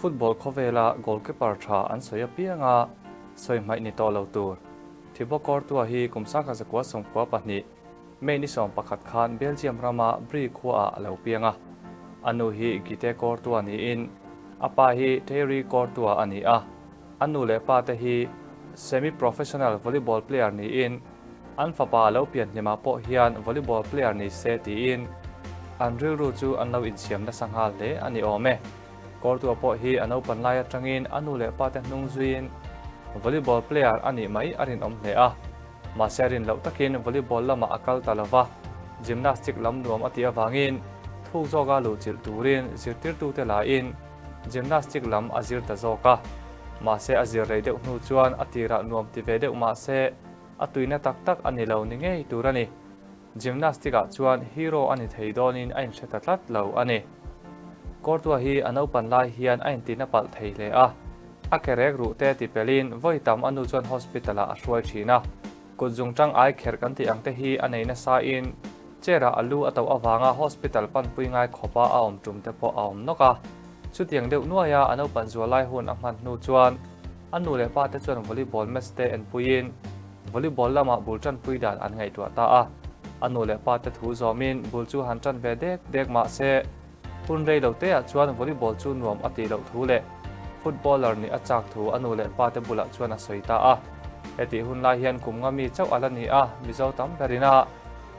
Football khawvela goalkeeper tha an sawi apianga sawi hmaih ni tawh lo tur Thibaut Courtois hi kum 1992 May ni 11 khan Belgium rama Bree khuaah a lo piang a. A nu hi Gite Courtois niin a pa hi Thierry Courtois a ni a. A nu leh pa te hi semi-professional volleyball player niin An fapa a lo pian hlimah pawh hian volleyball player ni se tiin an rilru chu an lo insiam nasa nghal hle a ni awm e. Kawrtua pawh hi a naupan lai atangin a nu leh pate hnung zuiin volleyball player a nih mai a rinawm hle a. Mahse a rin loh takin volleyball lamah a kal ta lova, gymnastic lam nuam a tih avangin thuk zawka luhchilh turin zirtirtute lain gymnastic lam a zir ta zawk a. Mahse a zir rei deuh hnu chuan a tirah nuam ti ve deuh mahse A tuina tak tak a ni lo ni ngei tur a ni. Gymnastic ah chuan hero a ni thei dawnin a inhre ta tlat lo a ni. Kawrtua hi a naupan lai hian a intina palh thei hle a. A ke rek ruh te ti pelin vawi tam a nu chuan hospital ah a hruai thin a. Kut zungtang ai kherh kan tih ang te hi a nei nasa in chair ah a lu a toh avanga hospital panpui ngai khawpa a awm tum te pawh a awm nawk a. Chutiang deuh nuaia a naupan zual lai hun a hman hnu chuan A nu leh pa te chuan volleyball match te enpuiin volleyball lamah bul tanpui dan an ngaihtuah ta a. A nu leh pa te thu zawmin bul chu han tan ve dek dek mah se, hun rei lo teah chuan volleyball chu nuam a tih loh thu leh footballer nih a chak thu a nu leh pa te bulah chuan a sawi ta a. Hetih hun lai hian kum nga mi chauh a la ni a, Mizo tam berin a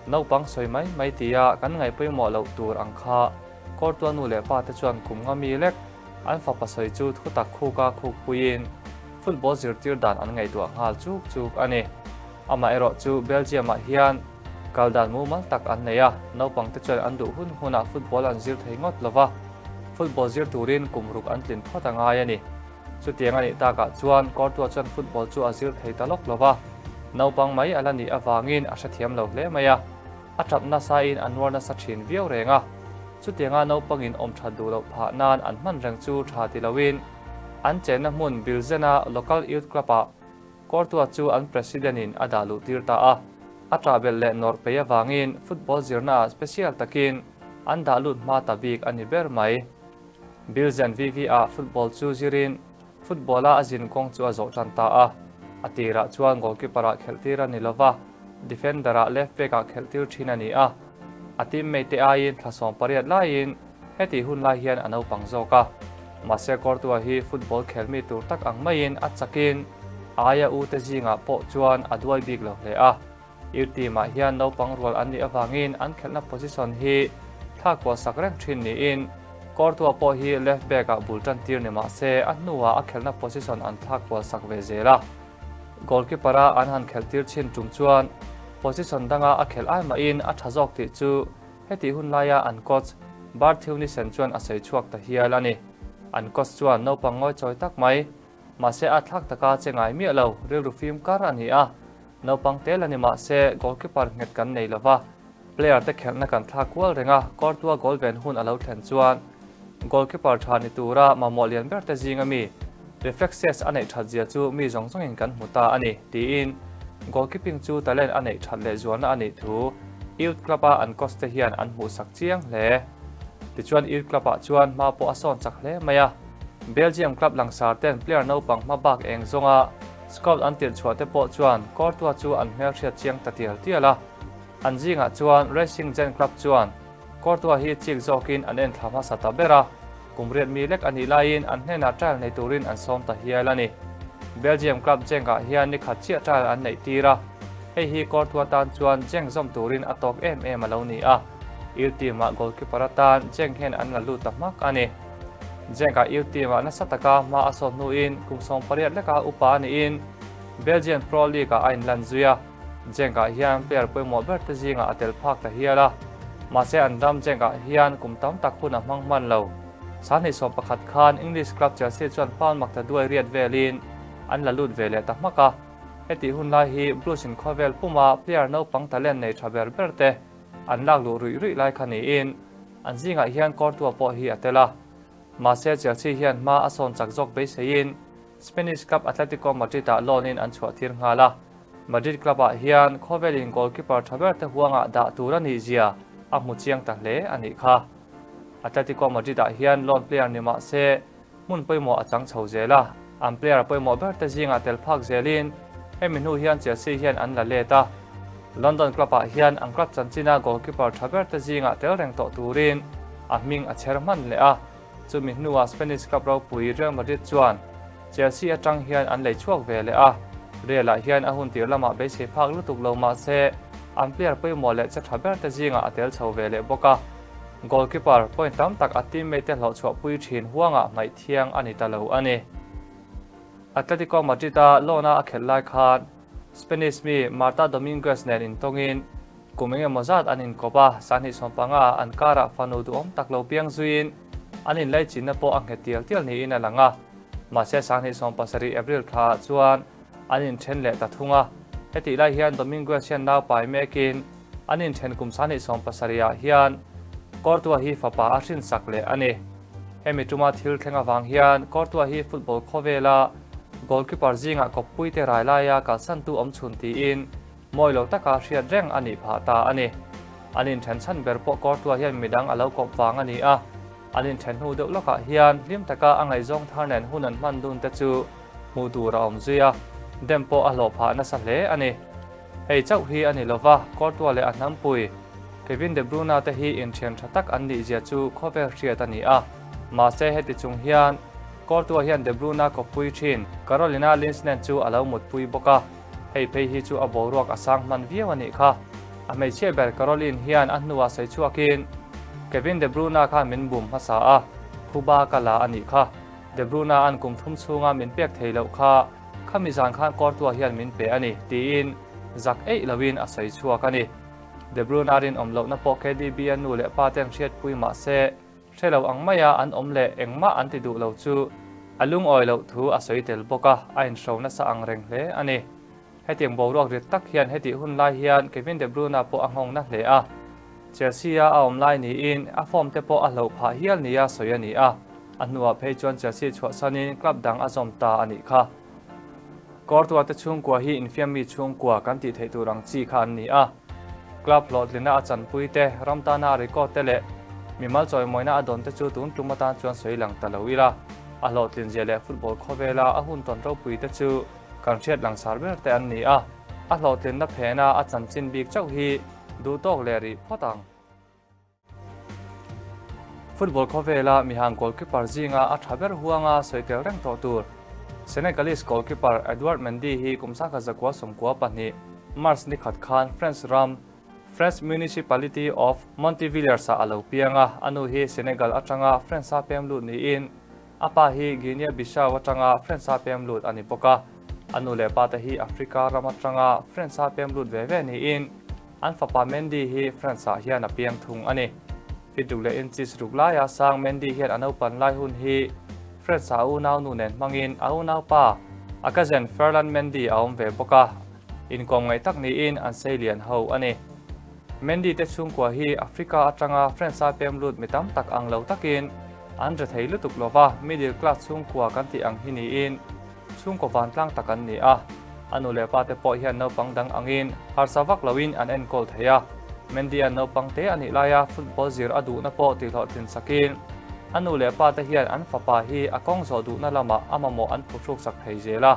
naupang sawi mai mai tia kan ngaih pawimawh loh tur ang kha Kawrtua nu leh pa te chuan kum nga mi lek An fapa sawi chu thu tak khuka khuk puiin football zirtir dan an ngaihtuah nghal chuk chuk a ni. Amaherawh chu Belgium-ah hian kal dan mumal tak an nei a, naupangte chuan an duh hun hunah football an zir thei ngawt lo va, football zir turin kum ruk an tlin phawt a ngai a ni. Chutiang a nih takah chuan Courtois chuan football chu a zir thei ta lawk lo va, naupang mai a la nih avangin a hrethiam lo hle mai a. A tap nasain a nuar nasa thin viau reng a, chutianga naupangin awm that duh loh phah nan an hman reng chu tha ti loin an chenna hmun Bilzena Local Youth Club-ah Courtois chu an President-in a dah luh tir ta a. A tah belh leh nawrh pei avangin football zirnaah special takin an dah lut hma ta bik a ni ber mai. Bilzen VV-ah football chu zirin Football-a a zin kawng chu a zawh tan ta a, a tirah chuan goalkeeper-ah khelhtir a ni lo va, defender-ah left back-ah khelhtir thin a ni a. A teammate-te aiin thla 18 laiin hetih hun lai hian a naupang zawk a. Mahse Courtois hi football khelmi tur tak ang maiin a chakin a aia ute zingah pawh chuan a duai bik lo hle a. Ir team-ah hian naupang rual an nih avangin an khelhna position hi thlak kual sak reng thin niin Courtois pawh hi left back-ah bul tan tir ni mah se a hnuah a khelhna position an thlak kual sak ve zel a. Goalkeeper-a an han khelh tir chin tum chuan position danga a khelh ai mahin a tha zawk tih chu hetih hun laia an coach Bart Theunissen chuan a sawi chhuak ta hial a ni. An coach chuan naupang ngawichawi tak mai mahse a thlak taka che ngai miah lo rilru fim kar a ni a. Naupang tel a ni mah se goalkeeper nghet kan nei lo va, player te khelhna kan thlak kual reng a, Courtois goal ven hun a lo thlen chuan goalkeeper tha ni tura mamawh lian ber te zinga mi reflexes a neih that zia chu mi zawng zawngin kan hmu ta a ni, tiin goalkeeping chu talent a neih that leh zualna a nih thu Youth Club-a an coach te hian an hmuhsak chiang hle. Tichuan Youth Club-ah chuan hma pawh a sawn chak hle mai a, Belgium club langsar ten player naupang hma bak eng zawnga Scout an tirh chhuah te pawh chuan Courtois chu an hmelhriat chiang ta tial tial a. An zingah chuan Racing Gen Club chuan Courtois hi chik zawkin an en thla hmasa ta ber a, kum riat mi lek a nih laiin an hnenah trial nei turin an sawm ta hial a ni. Belgium club Genk-ah hian ni khat chiah trial an neih tir a, hei hi Courtois tan chuan Genk zawm turin a tawk em em a lo ni a, Il team-ah goalkeeper atan Genk hian an la lut ta hmak a ni. Genk-ah Il team-ah nasa taka hma a sawt hnuin kum 18 leka upa a niin Belgian Pro League-ah a inlan zui a, Genk-ah hian player pawimawh ber te zingah a tel phak ta hial a, mahse an ram Genk-ah hian kum tam tak hun a hmang hman lo. 2011 khan English club Chelsea chuan pound mak ta duai riat velin an la lut ve leh ta hmak a, hetih hun lai hi Blues in khawvel puma player naupang talent nei tha ber ber te an lak luh ruih ruih lai kha niin an zingah hian Courtois pawh hi a tel a. Mahse Chelsea hian hma a sawn chak zawk beiseiin Spanish club Atletico Madrid-ah loan-in an chhuah tir nghal a. Madrid club-ah hian khawvelin goalkeeper tha ber te huangah dah tur a nih zia a hmu chiang ta hle a nih kha. Atletico Madrid-ah hian loan player ni mah se hmun pawimawh a chang chho zel a, an player pawimawh ber te zingah tel phak zelin hemi hnu hian Chelsea hian an la let a. London club ah hian an club chanchina goalkeeper tha ber te zingah tel reng tawh turin a hming a chher hman leh a, chumi hnuah Spanish club ropui Real Madrid chuan Chelsea atang hian an lei chhuak ve leh a, Real ah hian a hun tir lamah beisei phak lutuk lo mah se an player pawimawh leh che tha ber te zingah a tel chho ve leh bawk a. Goalkeeper point tam tak a teammate te hlawhchhuahpui thin huangah hmaih thiang a ni ta lo a ni. Atletico Madrid-a loan-a a khelh lai khan Spanish mi Marta Dominguez nen intawngin kum eng emaw zat an inkawp a, sanghnih sawmpanga an karah fanu duhawm tak lo piang zuiin an inlaichinna pawh a nghet tial tial niin a lang a. Mahse 2017 April thlaah chuan an inthen leh ta thung a, hetih lai hian Dominguez hian nau pai mekin an inthen kum 2017 ah hian Courtois hi fapa a hrinsak leh a ni. Hemi tuma thil thleng avang hian Courtois hi football khawvela goalkeeper zingah kawppuite rai laia kalsantu awm chhun tiin mawi lo taka hriat reng a nih phah ta a ni. An inthen chhan ber pawh Courtois hian midang a lo kawp vang a ni a, an inthen hnu deuh lawkah hian hlim taka a ngaihzawng thar nen hun an hman dun te chu hmuh tur a awm zui a, dem pawh a hlawh phah nasa hle a ni. Hei chauh hi a ni lova, Courtois leh a hnampui Kevin De Bruyne te hi inthian tha tak an nih zia chu khawvel hriat a ni a. Mahse heti chung hian Courtois hian De Bruyne kawppui thin Carolina Linsnen chu a lo mutpui bawk a, hei phei hi chu a boruak a sang hman viau a nih kha. A hmeichhia ber Caroline hian a hnuah sawi chhuakin Kevin De Bruyne khan min bum hmasa a, phuba ka la a nih kha. De Bruyne an kum thum chhunga min pek thei loh kha khami zan khan Courtois hian min pe a ni, tiin zak eih loin a sawi chhuak a ni. De Bruyne a rinawm lohna pawh KDB-a nu leh pa ten hriatpui mah se, hre lo ang maia an awm leh engmah an ti duh lo chu a lungawi loh thu a sawi tel bawk a, a inhro nasa ang reng hle a ni. Hetiang boruak rit tak hian hetih hun lai hian Kevin De Bruyne pawh a nghawng na hle a. Chelsea-a a awm lai niin a form te pawh a hloh phah hial nia sawi a ni a, a hnuah phei chuan Chelsea chhuahsanin club dang a zawm ta a nih kha. Courtois te chhungkua hi infiammi chhungkua kan tih theih tur ang chi kha an ni a. Club hlawhtlina a chanpui te, ram tana a record te leh mimal chawimawina a dawn te chu tun tum atan chuan sawi lang ta lo ila. A hlawhtlin zia leh football khawvela a hun tawn ropui te chu Kan hriat langsar ber te an ni a, a hlawhtlinna phena a chanchin bik chauh hi duh tawk leh rih phawt ang. Football khawvela mihang goalkeeper zinga a tha ber huanga sawi tel reng tawh tur Senegalese goalkeeper Edouard Mendy hi kum 1992 March ni khat khan France ram French municipality of Montivilliers-ah a lo piang a, a nu hi Senegal atanga France-a pem lut niin A pa hi Guinea Bissau atanga France-a pem lut a ni bawk a, a nu leh pate hi Africa ram atanga France-a pem lut ve ve niin an fapa Mendy hi France-ah hian a piang thung a ni. Feet ruk leh inches ruk laia sang Mendy hian a naupan lai hun hi France-ah a unau nu nen hmangin a unaupa a cousin Ferland Mendy a awm ve bawk a, inkawm ngaih tak niin an seilian ho a ni. Mendy te chhungkua hi Africa atanga France-a pem lut mi tam tak ang lo takin an re thei lutuk lo va, middle class chhungkua kan tih ang hi niin chhungkaw vantlang tak an ni a. A nu leh pa te pawh hian naupang dang angin harsa vak loin an enkawl thei a. Mendy-a'n naupang te a nih laia football zir a duhna pawh tihhlawhtlin sakin a nu leh pa te hian an fapa hi a kawng zawh duhna lamah a mamawh an phuhruk sak thei zel a.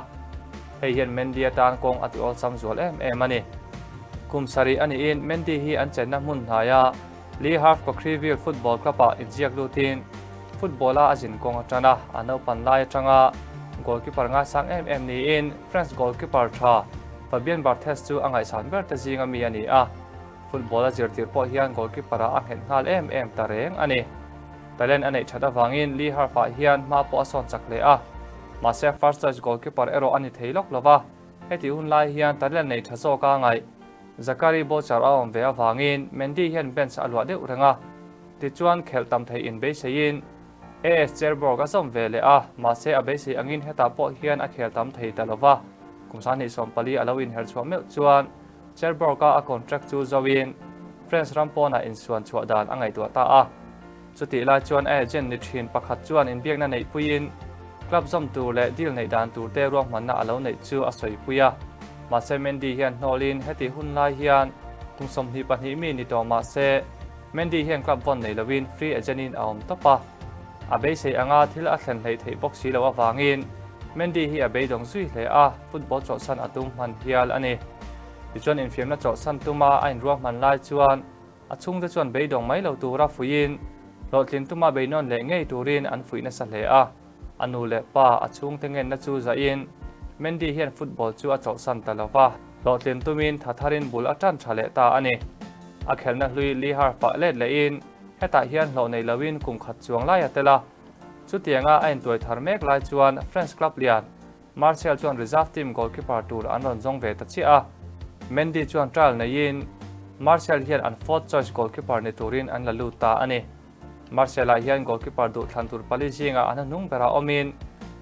Hei hian Mendy atan kawng a ti awlsam zual em em a ni. Kum sarih a niin Mendy hi an chenna hmun hnaia Le Havre Coquereville Football Club-ah inziak lutin football-a a zin kawng a tan a, a naupan lai atanga goalkeeper ngaisang em em niin France goalkeeper tha Fabien Barthez chu a ngaihsan ber te zinga mi a ni a, football a zirtir pawh hian goalkeeper-ah a nghet nghal em em ta reng a ni. Talent a neih that avangin Le Havre-ah hian hma pawh a sawn chak hle a, mahse first choice goalkeeper erawh a ni thei lawk lo va. Hetih hun lai hian talent nei tha zawk a ngaih. Zachary Bouchard a awm ve avangin Mendy hian bench a luah deuh reng a, tichuan khelh tam theih in beiseiin AS Cherbourg a zawm ve leh a, mahse a beisei angin hetah pawh hian a khel tam thei ta lova, kum 2024 a lo inher chhuah meuh chuan Cherbourg-a a contract chu zoin France ram pawnah insuan chhuah dan a ngaihtuah ta a. Chutih lai chuan a agent ni thin pakhat chuan inbiakna neihpuiin club zawm tur leh deal neih dan tur te ruahmanna a lo neih chu a sawipui a. Mahse Mendy hian hnawlin hetih hun lai hian kum 22 mi ni tawh mahse Mendy hian club vawn nei loin free agent in a awm tawp a. A beisei anga thil a thlen hleih theih bawk si loh avangin Mendy hi a beidawng zui hle a, football chawlhsan a tum hman hial a ni. Tichuan infiamna chawlhsan tuma a inruahman lai chuan a chhungte chuan beidawng mai lo tura fuihin hlawhtlin tuma beinawn leh ngei turin an fuih nasa hle a. A nu leh pa a chhungte ngenna chu zahin Mendy hian football chu a chawlhsan ta lo va, hlawhtlin tumin tha tharin bul a tan tha leh ta a ni. A khelhna hlui Le Havre pah let lehin hetah hian hlawh nei loin kum khat chuang lai a tel a. Chutianga a intuai thar mek lai chuan French club lian Marseille chuan reserve team goalkeeper tur an rawn zawng ve ta chiah a. Mendy chuan trial neiin Marseille hian an fourth choice goalkeeper ni turin an la lut ta a ni. Marseille-ah hian goalkeeper duhthlan tur pali zingah an hnung berah awmin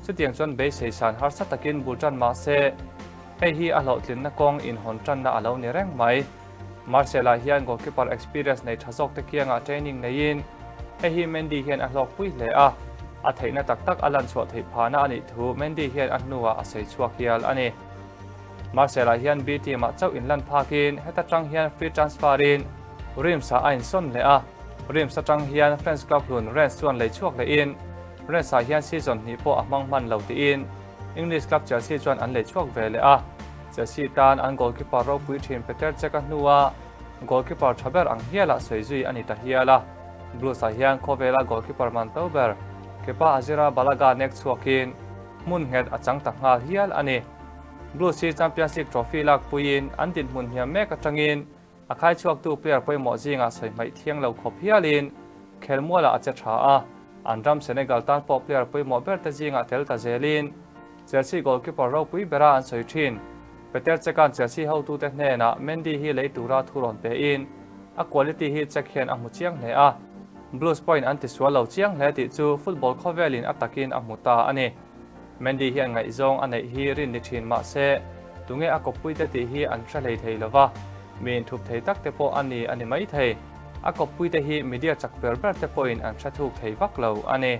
chutiang chuan beisei san harsa takin bul tan mah se hei hi a hlawhtlinna kawng inhawn tanna a lo ni reng mai. Marseille-ah hian goalkeeper experience nei tha zawkte kiangah training neiin hei hi Mendy hian a hlawkpui hle a, a theihna tak tak a lanchhuah theih phahna a nih thu Mendy hian a hnuah a sawi chhuak hial a ni. Marseille-ah hian B team-ah chauh inlan phakin heta tang hian free transfer-in Reims-ah a insawn leh a, Reims atang hian French club hlun Rennes chuan lei chhuak lehin Rennes-ah hian season hnih pawh a hmang hman lo tiin English club Chelsea chuan an lei chhuak ve leh a, Chelsea tan an goalkeeper ropui thin Petr Cech a hnua goalkeeper tha ber ang hialah sawi zui a ni ta hial a, Blues-ah hian khawvela goalkeeper man to ber Kepa Arrizabalaga nek chhuakin hmun nghet a chang ta nghal hial a ni. Blues hi Champions League trophy lak puiin an dinhmun hniam mek atangin A khai chhuaktu player pawimawh zingah sawi hmaih thiang lo khawp hialin khelmualah a che tha a, an ram Senegal tan pawh player pawimawh ber te zingah tel ta zelin Chelsea goalkeeper ropui bera an sawi thin. Petr Cech-a'n Chelsea hotute hnenah Mendy hi lei tura thu rawn pein a quality hi Cech hian a hmu chiang hle a, Blues pawhin an tisual lo chiang hle tih chu football khawvelin a takin a hmu ta a ni. Mendy hian ngaihzawng a neih hi rin ni thin mah se, tunge a kawppuite tih hi an hre hlei thei lo va, mi inthup thei tak te pawh a ni a ni mai thei. A kawppuite hi media chak ber ber te pawhin an hre thuk thei vak lo a ni.